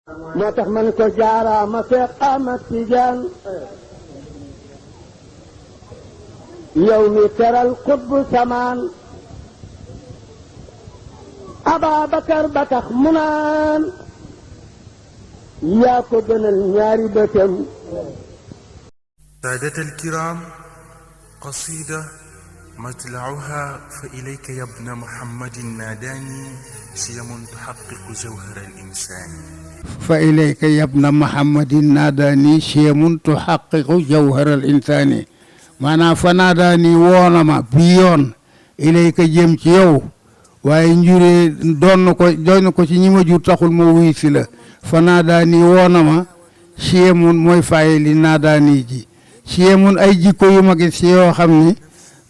moo tax man ko jaaraama Seex Ahmad Tijaan yow mi teral xutbu samaan Ababakar ba tax mu naan yaa ko gënal ñaari bëtam. سادة الكرام قصيدة مطلعها فإليك يا ابن محمد ناداني شيم تحقق جوهر الإنسان. فإليك يا ابن محمد ناداني شيم تحقق جوهر الإنسان maanaam fa naadaani woona ma bi yoon ilayka jëm ci yow waaye njuree doon ko ci ñi ma jur taxul ma wuy si la fa naadaani woona ma siyemun mooy fay li naadaani ji siyemun ay jikko yu ma gis yoo xam ni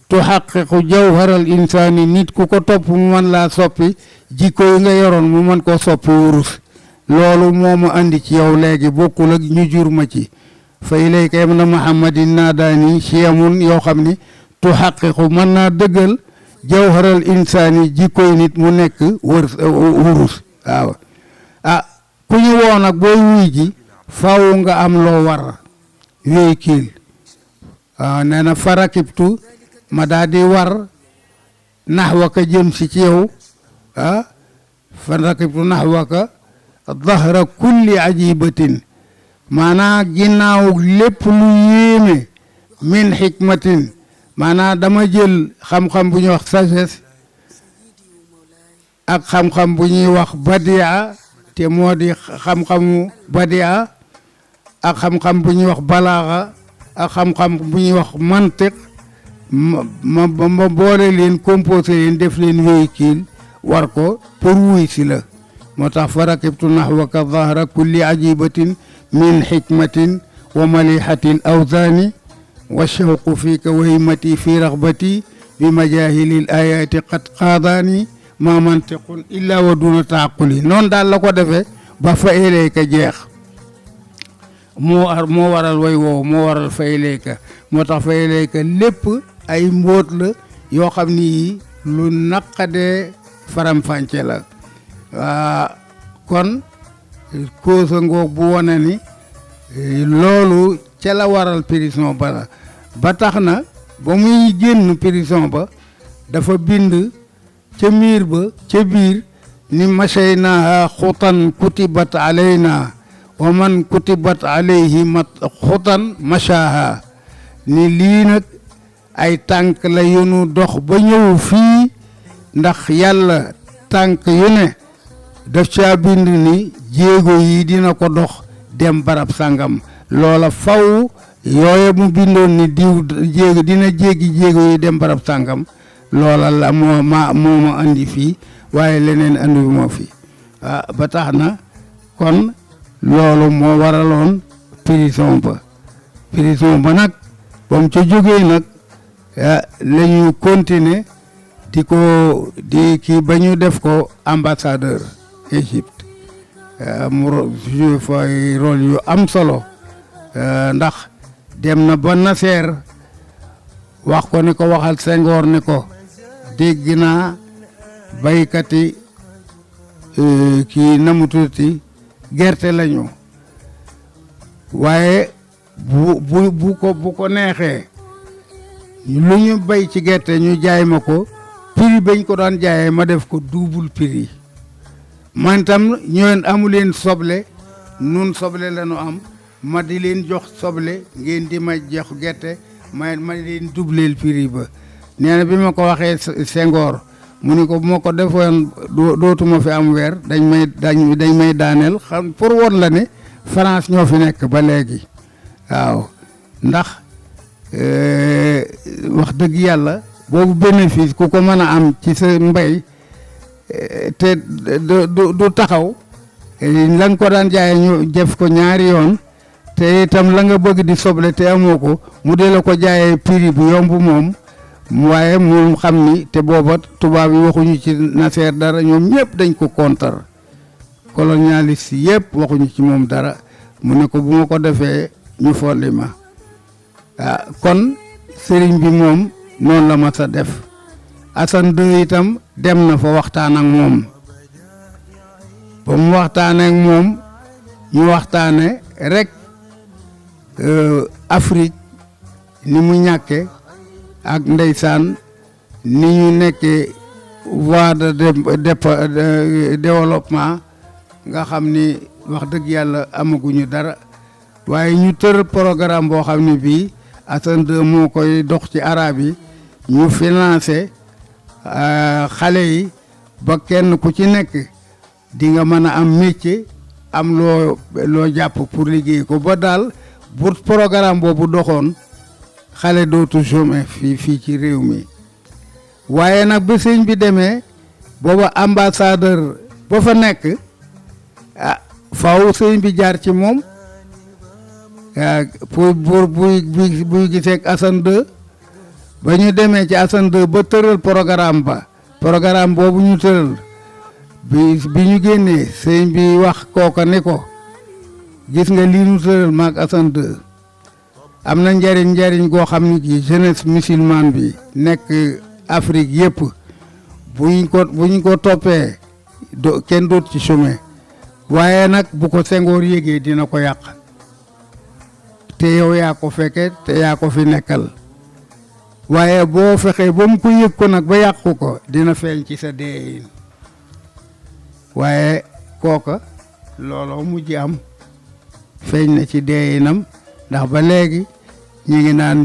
tuhaqiqu jawharal insaani nit ku ko topp mu mën laa soppi jikko yi nga yoroon mu mën koo soppi wurus loolu moo ma andi ci yow léegi bokkul ak ñu jur ma ci fa ilayka ibna muhammadin naadaani siyamun yoo xam ni tuhaqiqu mën naa dëggal jawharal insaani jikkoy nit mu nekk wurus waaw ku ñu woo nag booy wuy ji faaw nga am loo war véhicule waaw nee na farakibtu ma daa di war naxwaka jëm si ci yow farakibtu naxwaka dahra kulli ajibatin maanaa ginnaaw lépp lu yéeme min xikmatin maanaa dama jël xam-xam bu ñuy wax sagesse ak xam-xam bu ñuy wax badia te moo di xam-xamu badia ak xam-xam bu ñuy wax balaaxa ak xam-xam bu ñuy wax mantiq ma boole leen composé leen def leen véhicule war ko pour wuy si la moo tax fa rakibtu naxwaka dahra kulli ajibatin min xikmatin wa malihatil awzaani wa shawqu fiika wa himmati fi raxbati bi majahilil ayaati qad qaadaani ma mantiqun illa wa duna taaquli noonu daal la ko defee ba fa ilayka jeex moo waral way woow moo waral fa ilayka moo tax fa ilayka lépp ay mbóot la yoo xam ni lu naqadee faram-fànce la kon cause ngoog bu wane ni loolu ca la waral prison ba ba tax na ba muy génn prison ba dafa bind ca miir ba ca biir ni mashaynaha xutan kutibat alayna wa man kutibat alayhi xutan mashaha ni lii nag ay tànk la yu nu dox ba ñëw fii ndax yàlla tànk yu ne daf caa bind ni jéego yi dina ko dox dem barab sàngam loola faw yooye mu bindoon ni diw jéego dina jéggi jéego yi dem barab sàngam loola la moo ma andi fii waaye leneen andi moo fi ba tax na kon loolu moo waraloon prison ba nag ba mu ca jógee nag la ñu continuer di kii ba ñu def ko ambassadeur Égypte mu joué fay rôle yu am solo ndax dem na ba Nasser wax ko ni ko waxal Senghor ni ko dégg naa baykati kii namu tuuti gerte lañu waaye bu ko neexee lu ñu bay ci gerte ñu jaay ma ko prix bañ ko daan jaayee ma def ko double prix man tam ñooen amu leen soble nun soble la ñu am ma di leen jox soble ngeen di ma jox gerte ma leen doubleel prix ba nee na bi ma ko waxee Senghor mu ni ko bu ma ko defoon dootuma fi am weer dañ may daaneel xam pour woon la ne France ñoo fi nekk ba léegi waaw ndax wax dëgg yàlla boobu bénéfice ku ko mën a am ci sa mbay te du taxaw la nga ko daan jaayee ñu def ko ñaari yoon te itam la nga bëgg di soble te amoo ko mu dee la ko jaayee prix bu yomb moom waaye moom xam ni te booba tubaab yi waxuñu ci Nasser dara ñoom ñëpp dañ ko contre colonialiste yëpp waxuñu ci moom dara mu ne ko bu ma ko defee ñu folli ma kon sëriñ bi moom noonu la ma sa def Assane II itam dem na fa waxtaan ak moom ba mu waxtaan ak moom ñu waxtaane rek Afrique ni mu ñàkke ak ndeysaan ni ñu nekkee voie de développement nga xam ni wax dëgg yàlla amaguñu dara waaye ñu tër programme boo xam ne bii Assane II moo koy dox ci arab yi ñu financé xale yi ba kenn ku ci nekk di nga mën a am métier am loo jàpp pour liggéey ko ba daal bu programme boobu doxoon xale dootu chômer fii ci réew mi waaye nag ba sëñ bi demee booba ambassadeur ba fa nekk faaw sëñ bi jaar ci moom pour buy gisee ak Assane II ba ñu demee ci Assane II ba tëral programme boobu ñu tëral bi ñu génnee sëñ bi wax kooka ni ko gis nga lii ñu tëral maag Assane II am na njariñ goo xam ni kii jeunesse musulmane bi nekk Afrique yëpp bu ñu ko toppee kenn doot ci chômer waaye nag bu ko Senghor yégee dina ko yàq te yow yaa ko fekke te yaa ko fi nekkal waaye boo fexee ba mu ko yëg ko nag ba yàqu ko dina feeñ ci sa deeyin waaye kooka looloo mujj am feeñ na ci deeyinam ndax ba léegi ñi ngi naan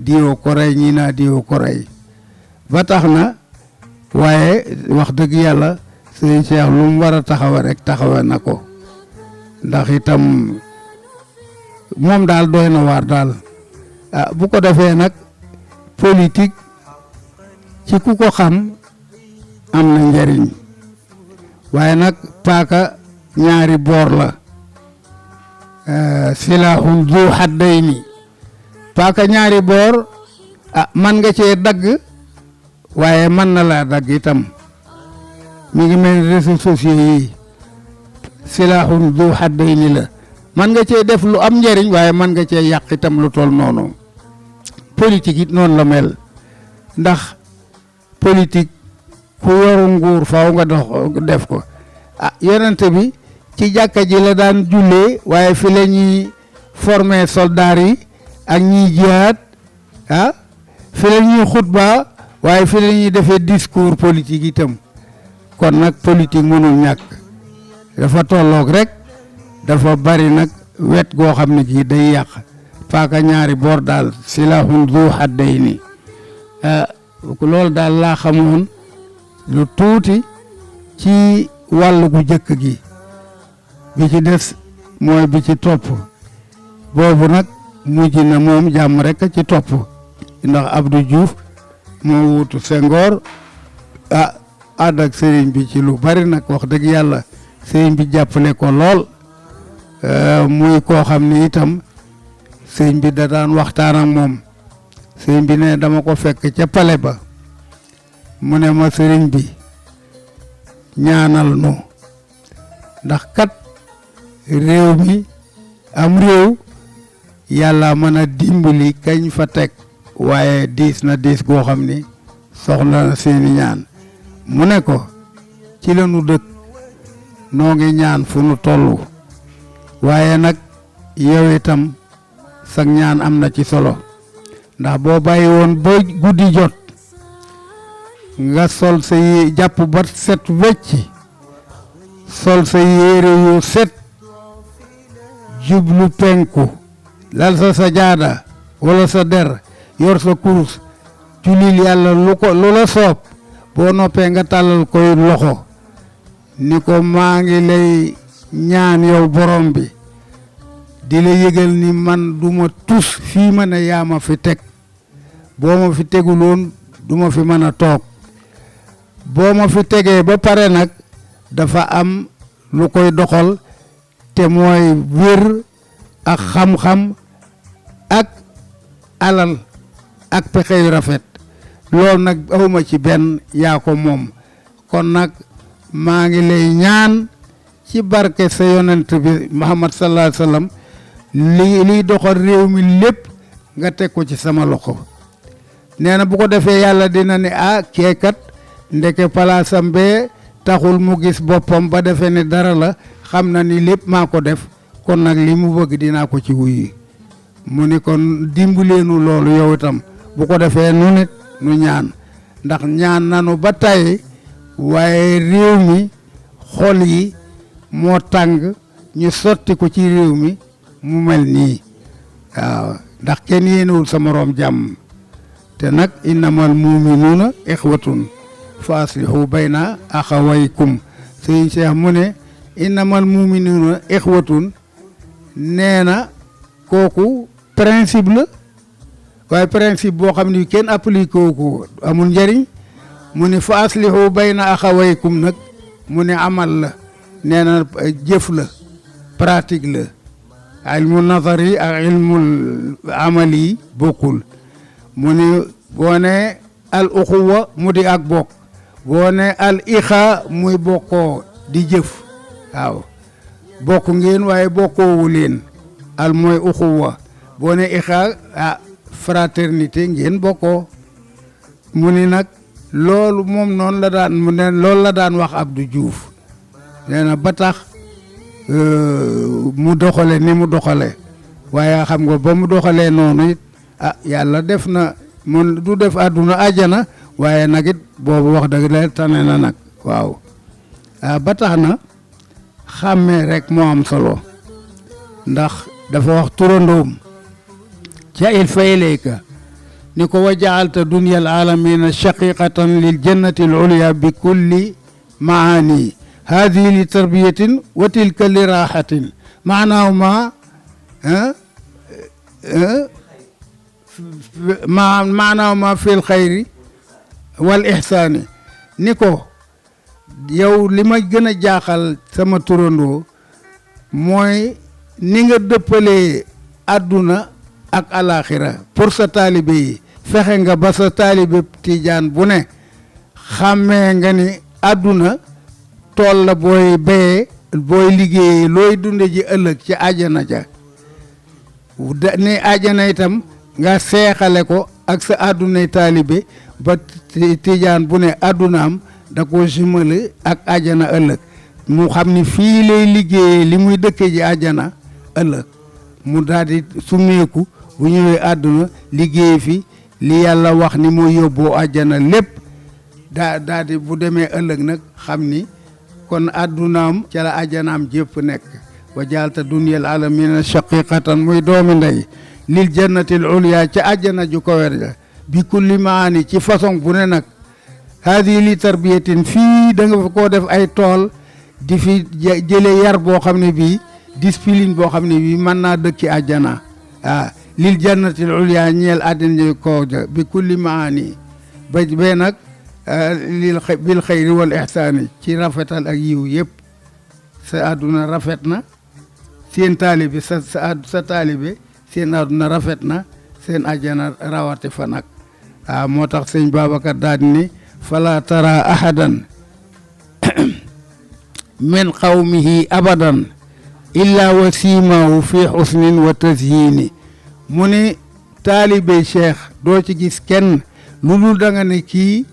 diwo ko rey ñi naa diwo ko rey ba tax na waaye wax dëgg yàlla sëñ Cheikh lu mu war a taxawa rek taxawa na ko ndax itam moom daal doy na waar daal bu ko defee nag politique ci ku ko xam am na njariñ waaye nag paaka ñaari boor la silahun zu haddayni paaka ñaari boor man nga cee dagg waaye mën na laa dagg itam mi ngi mel ni réseaux sociaux yi silahun zu haddayni la man nga cee def lu am njariñ waaye man nga cee yàq itam lu toll noonu politique it noonu la mel ndax politique ku yoru nguur faaw nga def ko yonente bi ci jàkka ji la daan jullee waaye fi la ñuy former soldats yi ak ñiy jihaad fi la ñuy xutba waaye fi la ñuy defee discours politique itam kon nag politique mënul ñàkk dafa tolloog rek dafa bari nag wet goo xam ne kii day yàq paaka ñaari boor daal silahun zu haddayni loolu daal laa xamoon lu tuuti ci wàllu gu jëkk gi bi ci des mooy bi ci topp boobu nag mujj na moom jàmm rek ci topp ndax Abdou Diouf moo wuutu Senghor ànd ak sëriñ bi ci lu bari nag wax dëgg yàlla sëriñ bi jàppale ko lool muy koo xam ne itam sëriñ bi da daan waxtaan ak moom sëriñ bi ne dama ko fekk ca pale ba mu ne ma sëriñ bi ñaanal nu ndax kat réew mi am réew yàlla mën a dimbali kañ fa teg waaye diis na diis goo xam ni soxla na seeni ñaan mu ne ko ci la nu dëkk noo ngi ñaan fu nu tollu waaye nag yow itam sag ñaan am na ci solo ndax boo bàyyi woon ba guddi jot nga sol sa jàpp ba set wecc sol sa yére yu set jublu penku lal sa sajaada wala sa der yor sa kurus julil yàlla lu la soob boo noppee nga tàllal koy loxo ni ko maa ngi lay ñaan yow borom bi di la yëgal ni man duma tus fii ma ne yaa ma fi teg boo ma fi teguloon duma fi mën a toog boo ma fi tegee ba pare nag dafa am lu koy doxal te mooy wér ak xam-xam ak alal ak pexe yu rafet loolu nag awma ci benn yaa ko moom kon nag maa ngi lay ñaan ci barke sa yonent bi Muhammad sallallahu alayhi wa sallam liy doxal réew mi lépp nga teg ko ci sama loxo nee na bu ko defee yàlla dina ne keekat ndeke palaasam bee taxul mu gis boppam ba defee ne dara la xam na ni lépp maa ko def kon nag li mu bëgg dinaa ko ci wuyu mu ni kon dimbuleenu loolu yow itam bu ko defee nu nit nu ñaan ndax ñaan nanu ba tey waaye réew mi xol yi moo tàng ñu sotti ko ci réew mi mu mel nii waaw ndax kenn yéenewul sa moroom jàmm te nag innamal muminuuna ixwatun fa aslihu bayna axawaykum sëñ Cheikh mu ne innamal muminuuna ixwatun nee na kooku principe la waaye principe boo xam ne kenn appliqué ko amul njëriñ mu ne fa aslihu bayna axawaykum nag mu ne amal la nee na jëf la pratique la ilmu nazari ak ilmu amali bokkul mu ne boo ne al uxuwa mu di ak bokk boo ne al ixa muy bokkoo di jëf waaw bokk ngeen waaye bokkoowu leen al mooy uxuwa boo ne ixa fraternité ngeen bokkoo mu ni nag loolu moom noonu la daan mu ne loolu la daan wax Abdou Diouf nee na ba tax mu doxale ni mu doxale waaye xam nga ba mu doxalee noonu it yàlla def na mun du def àdduna àjjana waaye nag it boobu wax dëgg la tane na nag waaw ba tax na xàmmee rek moo am solo ndax dafa wax turandoom ca il fa ilayka ni ko wa jaalta dunya al alamina shaqiqatan lil jannati al ulya bi kulli maani hadihi li tarbiyatin wa tilka li raxatin maanaaw maanaaw ma fil xayri wal ihsaani ni ko yow li ma gën a jaaxal sama turandoo mooy ni nga dëppalee àdduna ak alaxira pour sa taalibe yi fexe nga ba sa taalibe tijaan bu ne xàmmee nga ni àdduna tool la booy béyee booy liggéeyee looy dunde ji ëllëg ci àjjana ja ni àjjana itam nga seexale ko ak sa àddunay taalibe ba tijaan bu ne àddunaam da ko jumale ak àjjana ëllëg mu xam ni fii lay liggéeyee li muy dëkke ji àjjana ëllëg mu daal di sumeeku bu ñëwee àdduna liggéey fi li yàlla wax ni moo yóbboo àjjana lépp daal di bu demee ëllëg nag xam ni kon àddunaam ca la àjjanaam jépp nekk wa jaalta dunyal alamina shaqiqatan muy doomi ndey lil jannatil ulya ca àjjana ju ko wer ja bi kulli maani ci façon bu ne nag haadi li tarbiyatin fii da nga fa koo def ay tool di fi jële yar boo xam ne bii discipline boo xam ne bii mën naa dëkki àjjana lil jannatil ulya ñeel àddina ko ja bi kulli maani ba bee nag bil xayri wal ihsaani ci rafetal ak yiw yëpp sa àdduna rafet na seen taalibe sa taalibe seen àdduna rafet na seen àjjana rawate fa nag moo tax sëñ Babacar daal ni fala tara ahadan min qawmihi abadan illa wa siimahu fi xusnin wa tashiini mu ni taalibe cheikh doo ci gis kenn lu dul da nga ne kii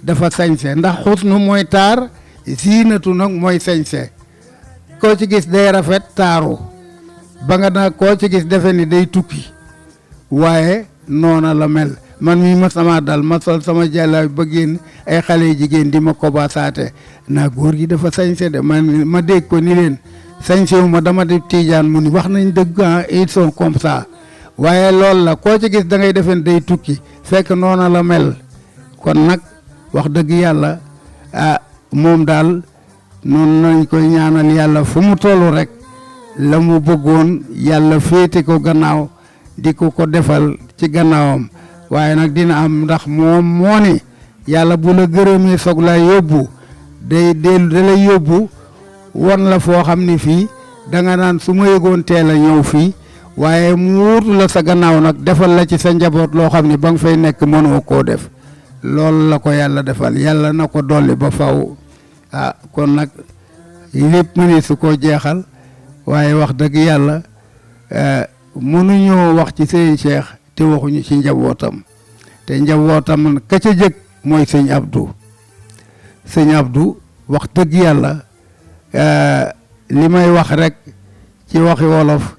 dafa sañse ndax xusnu mooy taar ziinatu nag mooy sañse koo ci gis day rafet taaru ba nga nag koo ci gis defe ni day tukki waaye noona la mel man mi ma sama dal ma sol sama jàllaay ba génn ay xale jigéen di ma ko ba saate naa góor gi dafa sañse de ma dégg ko ni leen sañse wu ma dama di tiijaan mu ni wax nañ dëgg ils sont comme ça waaye loolu la koo ci gis da ngay defen day tukki fekk noona la mel kon nag wax dëgg yàlla moom daal noonu nañ koy ñaanal yàlla fu mu tollu rek la mu bëggoon yàlla féete ko gannaaw di ko defal ci gannaawam waaye nag dina am ndax moom moo ni yàlla bu la gërëmee soog la yóbbu da lay yóbbu won la foo xam ni fii da nga naan su ma yëgoon teel a ñëw fii waaye mu wuutu la sa gannaaw nag defal la ci sa njaboot loo xam ni ba nga fay nekk mënoo koo def loolu la ko yàlla defal yàlla na ko dolli ba faw kon nag lépp mëni su koo jeexal waaye wax dëgg yàlla mënuñoo wax ci sëñ Cheikh te waxuñu ci njabootam te njabootam ka ca jëkk mooy sëñ Abdou wax dëgg yàlla li may wax rek ci waxi wolof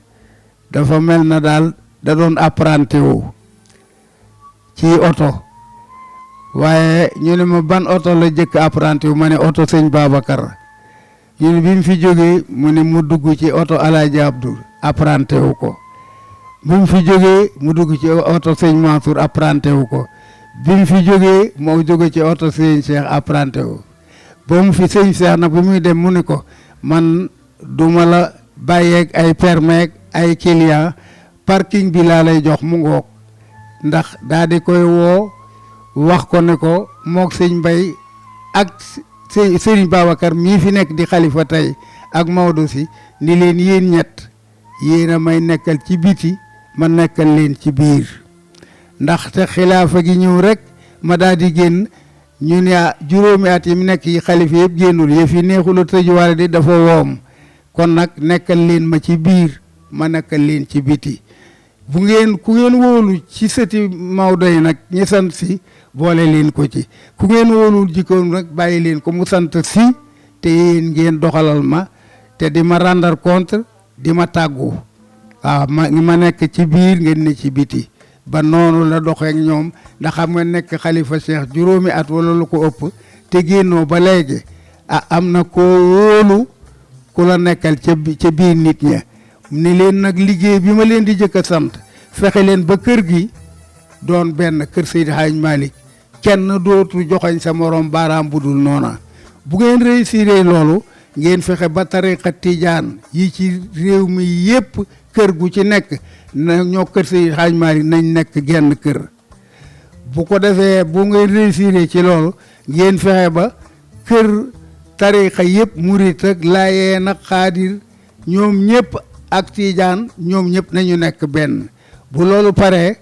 dafa mel na daal da doon apprenti wu ci oto waaye ñu ne ma ban oto la jëkk apprenti wu ma ne oto sëñ Babacar ñu ne bi mu fi jógee mu ne mu dugg ci oto Alaaji Abdou apprenti wu ko bi mu fi jógee mu dugg ci oto sëñ Mansour apprenti wu ko bi mu fi jógee moo jóge ci oto sëñ Cheikh apprenti wu ba mu fi sëñ Cheikh nag bu muy dem mu ni ko man duma la bàyyeeg ay permis ay client parking bi laa lay jox mu ngoog ndax daa di koy woo wax ko ne ko mook sëñ Mbay ak sëriñ Babacar mii fi nekk di xalifa tey ak Maodo si ni leen yéen ñett yéen a may nekkal ci biti ma nekkal leen ci biir ndaxte xilaafa gi ñëw rek ma daal di génn ñu ne juróomi at yi mu nekk yi xalifa yëpp génnul yëf yi neexul a tëjuwaale di dafa woom kon nag nekkal leen ma ci biir ma nekkal leen ci biti bu ngeen ku ngeen wóolu ci sëti Maodo yi nag ñi sant si boole leen ko ci ku ngeen wóolul jikkoom rek bàyyi leen ko mu sant si te yéen ngeen doxalal ma te di ma rendre compte di ma tàggu waaw ma nekk ci biir ngeen ne ci biti ba noonu la doxeek ñoom ndax xam nga nekk xalifa Cheikh juróomi at wala lu ko ëpp te génnoo ba léegi am na koo wóolu ku la nekkal ca biir nit ña ni leen nag liggéey bi ma leen di jëkk a sant fexe leen ba kër gi doon benn kër Seydi Hadj Malick kenn dootu joxañ sa morom baaraam bu dul noona bu ngeen réussir loolu ngeen fexe ba tariqa tijaan yi ci réew mi yépp kër gu ci nekk na ñoo kër Seydi Hadj Malick nañ nekk genn kër bu ko defee bu ngeen réussir ci loolu ngeen fexe ba kër tariqa yépp murit ak laayeen ak xaadir ñoom ñépp ak tijaan ñoom ñëpp nañu nekk benn bu loolu paree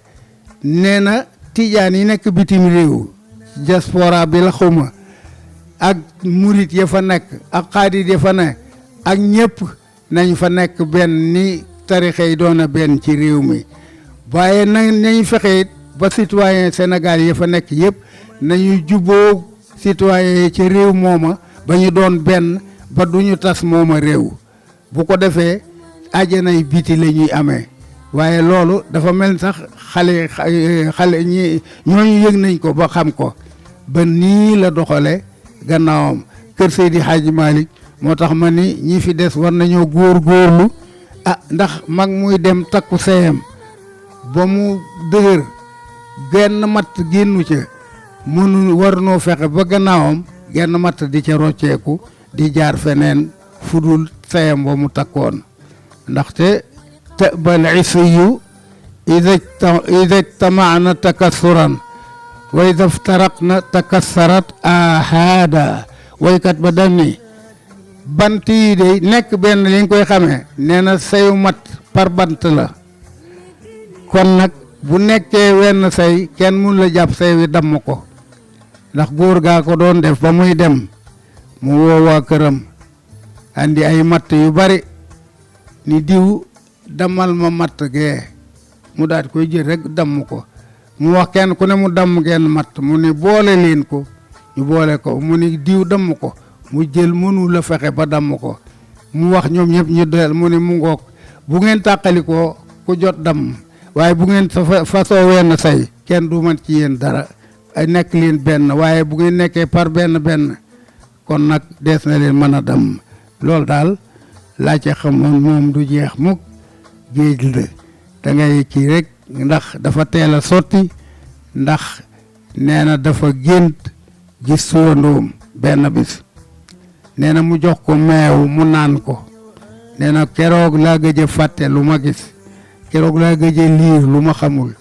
nee na tijaan yi nekk bitim réew diaspora bi la xuma ak murit ya fa nekk ak xaadir ya fa nekk ak ñëpp nañ fa nekk benn ni tarixa yi doon a benn ci réew mi waaye nañ fexe ba citoyen Sénégal ya fa nekk yëpp nañu juboo citoyen yi ci réew mooma ba ñu doon benn ba duñu tas mooma réew bu ko defee àjjanay biti la ñuy amee waaye loolu dafa mel sax xale ñi ñooñu yëg nañ ko ba xam ko ba nii la doxale gannaawam kër Seydi Hadji Malick moo tax ma ni ñi fi des war nañoo góorlu ndax mag muy dem takku seyam ba mu dëgër genn matt génnu ca mënu war noo fexe ba gannaawam genn matt di ca rocceeku di jaar feneen fudul seyam ba mu takkoon ndaxte tëbal isiyu ida ijtamaana takassuran wa ida iftaraqna takassarat ahada waykat ba dem ni bant yi de nekk benn li nga koy xamee nee na sayu mat par bant la kon nag bu nekkee wenn say kenn mun la jàpp say wi damm ko ndax góor gaa ko doon def ba muy dem mu woo waa këram andi ay matt yu bari ni diw damal ma matt gee mu daal koy jël rek damm ko mu wax kenn ku ne mu damm genn matt mu ni boole leen ko ñu boole ko mu ni diw damm ko mu jël mënu la fexe ba damm ko mu wax ñoom ñëpp ñu del mu ni mu ngoog bu ngeen tàqalikoo ku jot damm waaye bu ngeen fasoo wenn say kenn du man ci yéen dara ay nekk leen benn waaye bu ngeen nekkee par benn kon nag dees na leen mën a damm loolu daal laa ci xamoon moom du jeex mukk géej la da ngay kii rek ndax dafa teel a sotti ndax nee na dafa gént gis suwandoom benn bis nee na mu jox ko meew mu naan ko nee na keroog laa gëj a fàtte lu ma gis keroog laa gëj a liir lu ma xamul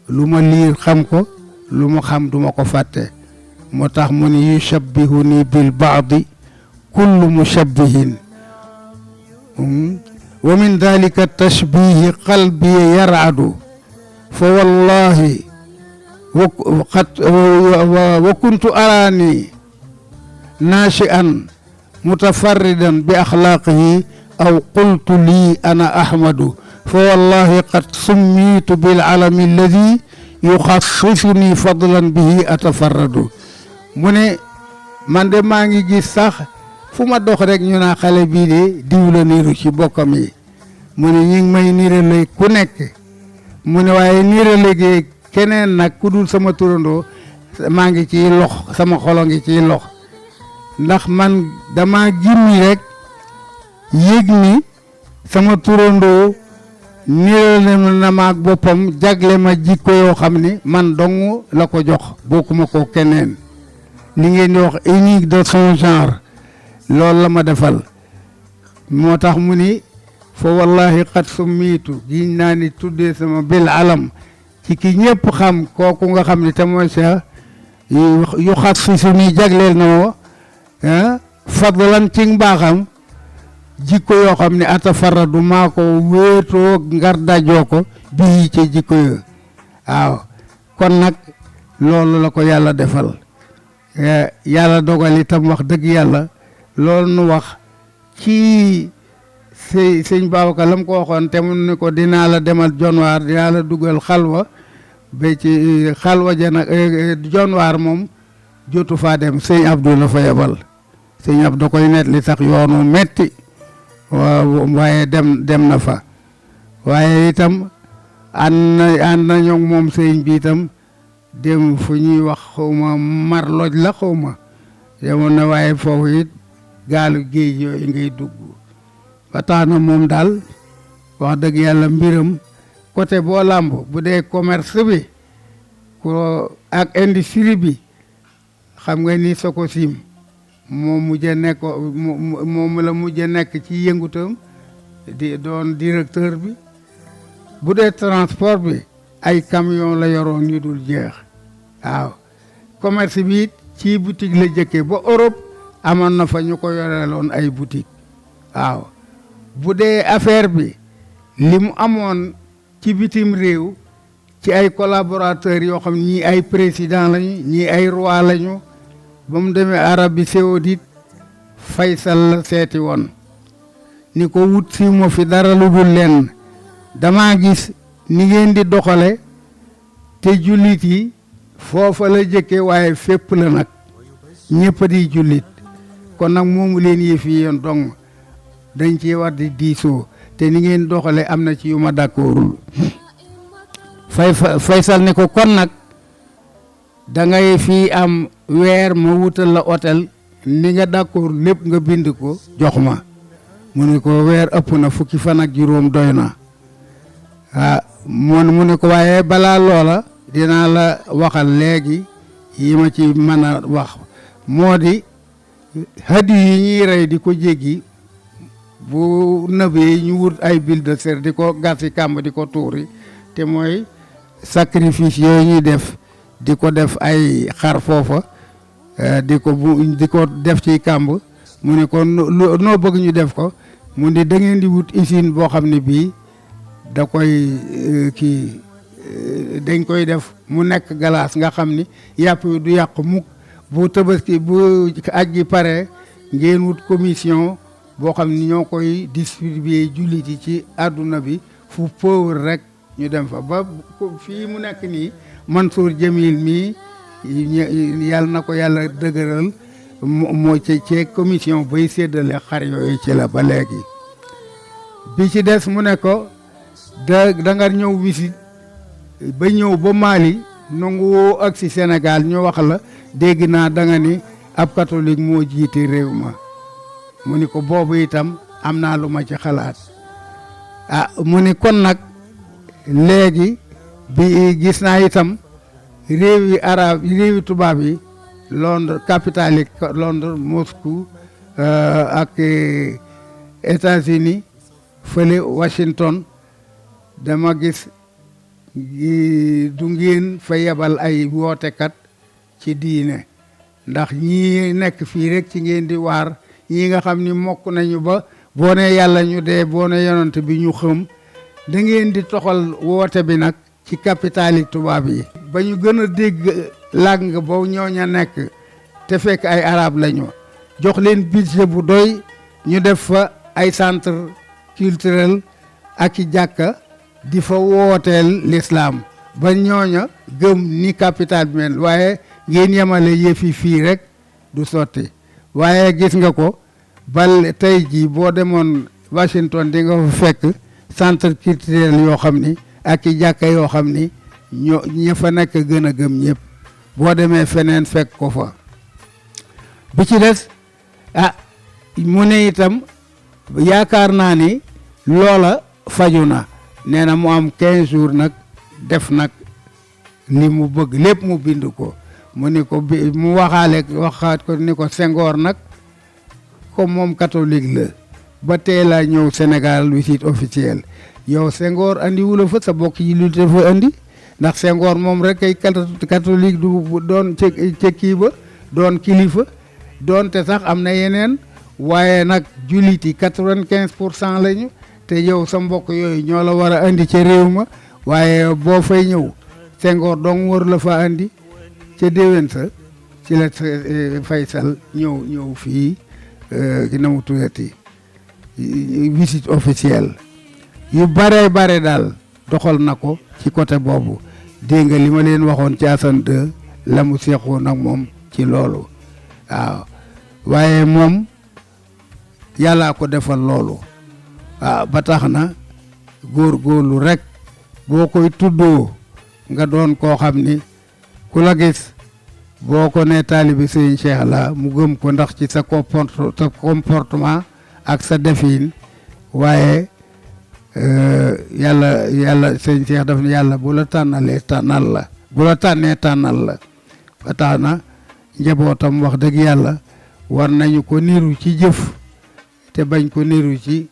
lu ma liir xam ko lu ma xam duma ko fàtte moo tax mu ni yushabbihuni bil baadi kullu mushabbihin wa min dalika tashbihi qalbi yar'adu fa wallahi wa kuntu arani nashi'an mutafarridan bi akhlaqihi aw qultu li ana ahmadu fa wallahi qad summitu bil alami alladhi yukhassisuni fadlan bihi atafarradu mu ne man de maa ngi gis sax fu ma dox rek ñu naa xale bii de diw la niiru ci bokkam yi mu ne ñi ngi may niirale ku nekk mu ne waaye niirale gi keneen nag ku dul sama turandoo maa ngi ciy lox sama xolo ngi ciy lox ndax man dama gimmi rek yëg ni sama turandoo niirale na maag boppam jagle ma jikko yoo xam ni man dong la ko jox bokkuma ko keneen li ngeen di wax unique de son genre loolu la ma defal moo tax mu ni fa wallahi xat summiitu giñ naa ni tuddee sama bil alam ci ki ñëpp xam kooku nga xam ni te mooy Cheikh yu xat si suñuy jagleel na woo fadlan ci mbaaxam jikko yoo xam ne atafara du maa ko wéetoo ngar dajoo ko bii ci jikko yo waaw kon nag loolu la ko yàlla defal yàlla dogal itam wax dëgg yàlla loolu nu wax ci sëñ Babacar la mu ko waxoon te mun ni ko dinaa la demal jonwaar dinaa la dugal xalwa ba ci xalwa ja nag jonwaar moom jotu faa dem sëñ Abdou la fa yebal sëñ Abdou da koy net li sax yoonu metti waaw waaye dem na fa waaye itam ànd nañu moom sëñ bi itam dem fu ñuy wax xawma marloj la xawma yemoon na waaye foofu it gaalu géej yooyu ngay dugg ba tax na moom daal wax dëgg yàlla mbiram côté boo làmb bu dee commerce bi ko ak industrie bi xam nga ni Sococim moom mujjee nekk moom la mujjee nekk ci yëngutam di doon directeur bi bu dee transport bi ay camion la yoroon yu dul jeex waaw commerce bi ci boutique la jëkkee ba Europe amoon na fa ñu ko yoreeloon ay boutique waaw bu dee affaire bi li mu amoon ci bitim réew ci ay collaborateurs yoo xam ñii ay président lañu ñii ay roi lañu ba mu demee Arabie Saoudite Faysal la seeti woon ni ko wut si mo fi dara lu dul lenn dama gis ni ngeen di doxale te jullit yi foofa la jëkke waaye fépp la nag ñëpp di jullit kon nag moomu leen yëf yi yéen dong dañ ci war di diisoo te ni ngeen doxale am na ci yu ma d'accordul Faysal ne ko kon nag da ngay fii am weer ma wutal la hôtel ni nga d'accord lépp nga bind ko jox ma mu ne ko weer ëpp na fukki fan ak juróom doy na mu ne ko waaye balaa loola dinaa la waxal léegi yi ma ci mën a wax moo di hadi yi ñuy rey di ko jéggi bu nëbee ñu wut ay bil de ser di ko gasi kàmb di ko tuuri te mooy sacrifice yooyu ñuy def di ko def ay xar foofa di ko def ci kàmb mu ne ko noo bëgg ñu def ko mu ne da ngeen di wut usine boo xam ne bii da koy dañ koy def mu nekk glace nga xam ni yàpp wi du yàq mukk bu Tabaski bu aj gi pare ngeen wut commission boo xam ni ñoo koy distribuer jullit yi ci àdduna bi fu pauvre rek ñu dem fa ba fii mu nekk nii Mansour Jamil mii yàlla na ko yàlla dëgëral moo ci commission bay séddale xar yooyu ci la ba léegi bi ci des mu ne ko da nga ñëw visite ba ñëw ba Mali nangu woo ak si Sénégal ñu wax la dégg naa da nga ni ab catholique moo jiite réew ma mu ni ko boobu itam am naa lu ma ci xalaat mu ni kon nag léegi bi gis naa itam réewi arab réewi tubaab yi Londres capitale yi Londres Moscou ak États-Unis fële Washington dama gis du ngeen fa yebal ay wootekat ci diine ndax ñii nekk fii rek ci ngeen di waar ñii nga xam ni mokk nañu ba boo ne yàlla ñu dee boo ne yonent bi ñu xëm da ngeen di toxal woote bi nag ci capital yi tubaab yi ba ñu gën a dégg làng boobu ñooña nekk te fekk ay arab lañu jox leen budget bu doy ñu def fa ay centre culturel ak i jàkka di fa wooteel l'islam ba ñooña gëm ni capital bi mel waaye ngeen yemale yëfi fii rek du sotti waaye gis nga ko bal tey jii boo demoon Washington di nga fa fekk centre culturel yoo xam ni ak i jàkka yoo xam ni ña fa nekk gën a gëm ñëpp boo demee feneen fekk ko fa. bi ci des mu ne itam yaakaar naa ni loola faju na nee na mu am 15 jours nag def nag li mu bëgg lépp mu bind ko mu ni ko mu waxaat ko ni ko Senghor nag comme moom catholique la ba tey laa ñëw Sénégal visite officielle yow Senghor andi wula fa sa bokk yi lu dafa andi ndax Senghor moom rek ay catholique du doon ca kii ba doon kilifa doonte sax am na yeneen waaye nag jullit yi 95% lañu te yow sa mbokk yooyu ñoo la war a andi ca réew ma waaye boo fay ñëw Senghor dong war la fa andi ca déwén sa ci la Faysal ñëw fii ki na mu tuddati visite officielle yu bare daal doxal na ko ci côté boobu dégg nga li ma leen waxoon ci Assane 2 la mu seexoon ak moom ci loolu waaw waaye moom yàllaa ko defal loolu waaw ba tax na góorgóorlu rek boo koy tuddoo nga doon koo xam ni ku la gis boo ko ne taalibi Sëriñ Cheikh la mu gëm ko ndax ci sa comportement ak sa defin waaye yàlla Sëriñ Cheikh daf ne yàlla bu la tànnalee tànnal la bu la tànnee tànnal la ba tax na njabootam wax dëgg yàlla war nañu ko niru ci jëf te bañ ko niru ci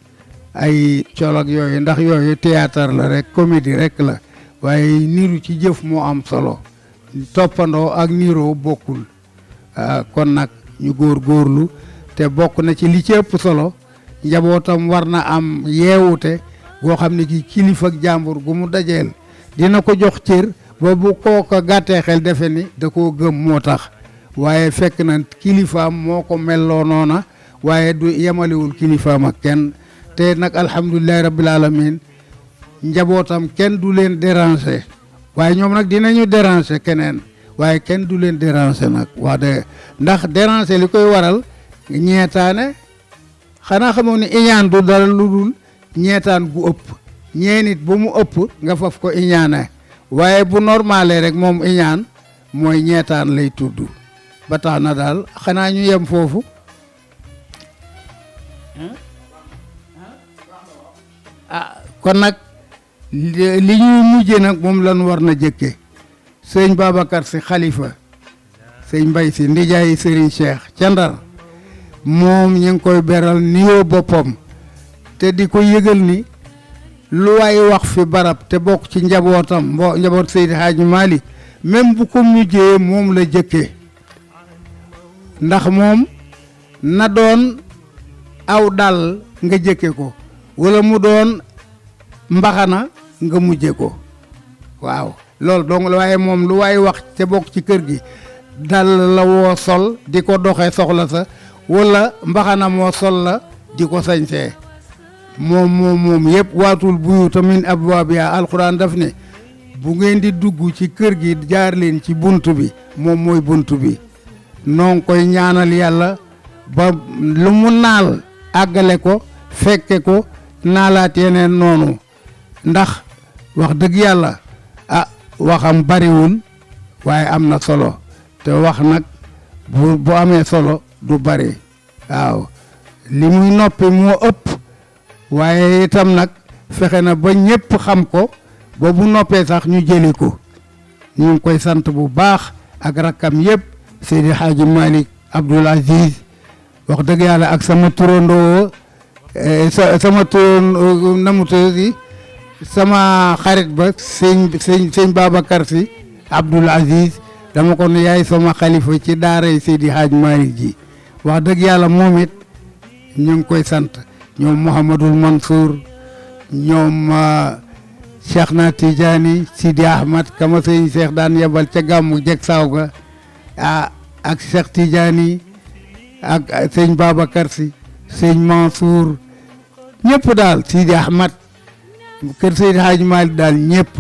ay colog yooyu ndax yooyu théâtre la rek comédie rek la waaye niru ci jëf moo am solo toppandoo ak niroo bokkul kon nag ñu góorgóorlu te bokk na ci li ci ëpp solo njabootam war na am yeewute goo xam ne ki kilifa ak jàmbur gu mu dajeel dina ko jox cër ba bu kooka gàttee xel defe ni da koo gëm moo tax waaye fekk na kilifaam moo ko melloo noona waaye du yemalewul kilifaam ak kenn te nag alhamdulilahi rabbil alamin njabootam kenn du leen déranger waaye ñoom nag dinañu déranger keneen waaye kenn du leen déranger nag wax de ndax déranger li koy waral ñeetaane xanaa xamoon ni iñaan du dara lu dul ñeetaan gu ëpp ñeenit ba mu ëpp nga faf ko iñaane waaye bu normale rek moom iñaan mooy ñeetaan lay tudd ba tax na daal xanaa ñu yem foofu kon nag li ñuy mujje nag moom lan war na jëkke sëñ Babacar si xalifa sëñ Mbay si ndijaay Serigne Cheikh ca Ndar moom ñu ngi koy beral niyoo boppam te di ko yëgal ni lu waay wax fi barab te bokk ci njabootam njaboot Seydi Hadji Malick même bu ko mujjee moom la jëkke ndax moom na doon aw dal nga jëkke ko wala mu doon mbaxana nga mujje ko waaw loolu donc waaye moom lu waay wax te bokk ci kër gi dal la woo sol di ko doxee soxla sa wala mbaxana moo sol la di ko sañsee moom yëpp waatul buyuuta min abwaabihaa alxuraan daf ne bu ngeen di dugg ci kër gi jaar leen ci bunt bi moom mooy bunt bi noo ngi koy ñaanal yàlla ba lu mu naal àggale ko fekke ko naalaat yeneen noonu ndax wax dëgg yàlla waxam bariwul waaye am na solo te wax nag bu amee solo du bari waaw li muy noppi moo ëpp waaye itam nag fexe na ba ñëpp xam ko ba bu noppee sax ñu jëli ko ñu ngi koy sant bu baax ak rakkam yëpp Seydi Hadji Malick Abdoul Aziz wax dëgg yàlla ak sama turandoo sama turandoo namutosi sama xarit ba sëñ Babacar si Abdoul Aziz dama ko ne yaay sama xalifa ci daaray Seydi Hadji Malick ji wax dëgg yàlla moom it ñu ngi koy sant ñoom Mouhamadul Mansour ñoom Cheikh na Tidiane Sidi Ahmad kama sëñ Cheikh daan yebal ca gàmmu jeg saaw ga ak Cheikh Tidiane ak sëñ Babacar si sëñ Mansour ñëpp daal Sidi Ahmad kër Seydi Hadji Malick daal ñëpp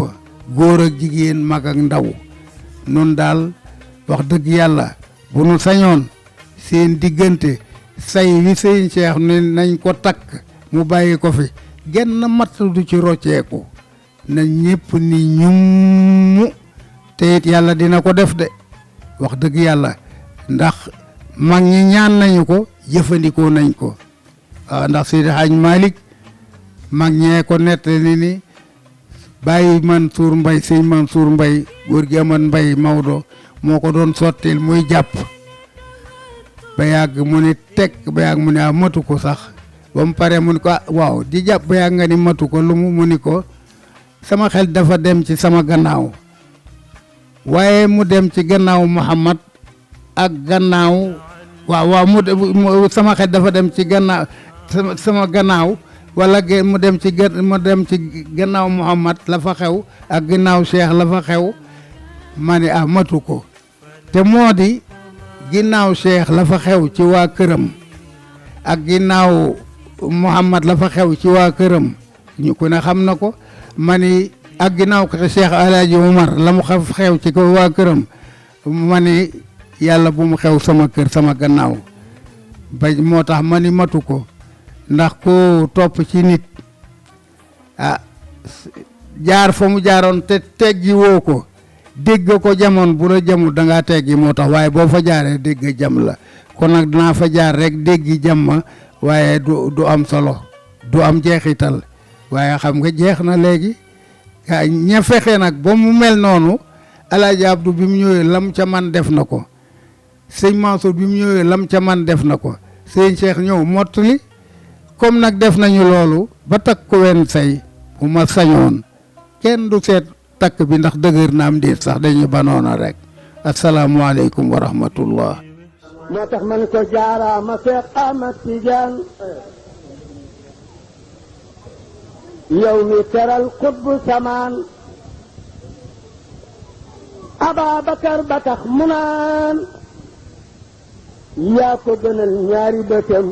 góor ak jigéen mag ak ndaw nun daal wax dëgg yàlla bu nu sañoon seen diggante say wi sëñ Cheikh ne nañ ko takk mu bàyyi ko fi genn matt du ci rocceeku na ñépp ni ñum te it yàlla dina ko def de wax dëgg yàlla ndax mag ñi ñaan nañu ko jëfandikoo nañ ko waaw ndax Seydi Hadj Malick mag ñee ko nettali ni bàyyi Mansour Mbaye sëñ Mansour Mbaye góor gi aman Mbaye Maodo moo ko doon sottil muy jàpp ba yàgg mu ni teg ba yàgg mu ne matu ko sax ba mu pare mu ni ko waaw di jàpp ba yàgg nga ni matu ko lu mu ni ko sama xel dafa dem ci sama gannaaw waaye mu dem ci gannaaw Muhammad ak gannaaw waaw mu sama xel dafa dem ci gannaaw sama gannaaw wala mu dem ci gannaaw Muhammad la fa xew ak gannaaw Cheikh la fa xew ma ni matu ko te moo di ginnaaw Cheikh la fa xew ci waa këram ak ginnaaw Muhammad la fa xew ci waa këram ñu ko ne xam na ko ma ni ak ginnaaw ko Cheikh Alaaji Umar la mu xew ci ko waa këram ma ni yàlla bu mu xew sama kër sama gannaaw ba moo tax ma ni matu ko ndax ko topp ci nit jaar fa mu jaaroon te teggi woo ko dégg ko jamoon bu la jamul da ngaa teggi moo tax waaye boo fa jaaree dégg jam la kon nag dinaa fa jaar rek déggi jam ma waaye du am solo du am jeexital waaye xam nga jeex na léegi ña fexe nag ba mu mel noonu Alaaji Abdu bi mu ñëwee lam ca man def na ko sëñ Mansour bi mu ñëwee lam ca man def na ko sëñ Cheikh ñëw mottali comme nag def nañu loolu ba takk ko wenn say bu ma sañoon kenn du seet takk bi ndax dëgër na am déet sax dañu banoona rek asalaamualeykum wa rahmatullah moo tax man ko jaaraama Seex Ahmad Tijaan yow mi teral xutbu samaan Ababakar ba tax mu naan yaa ko gënal ñaari bëtam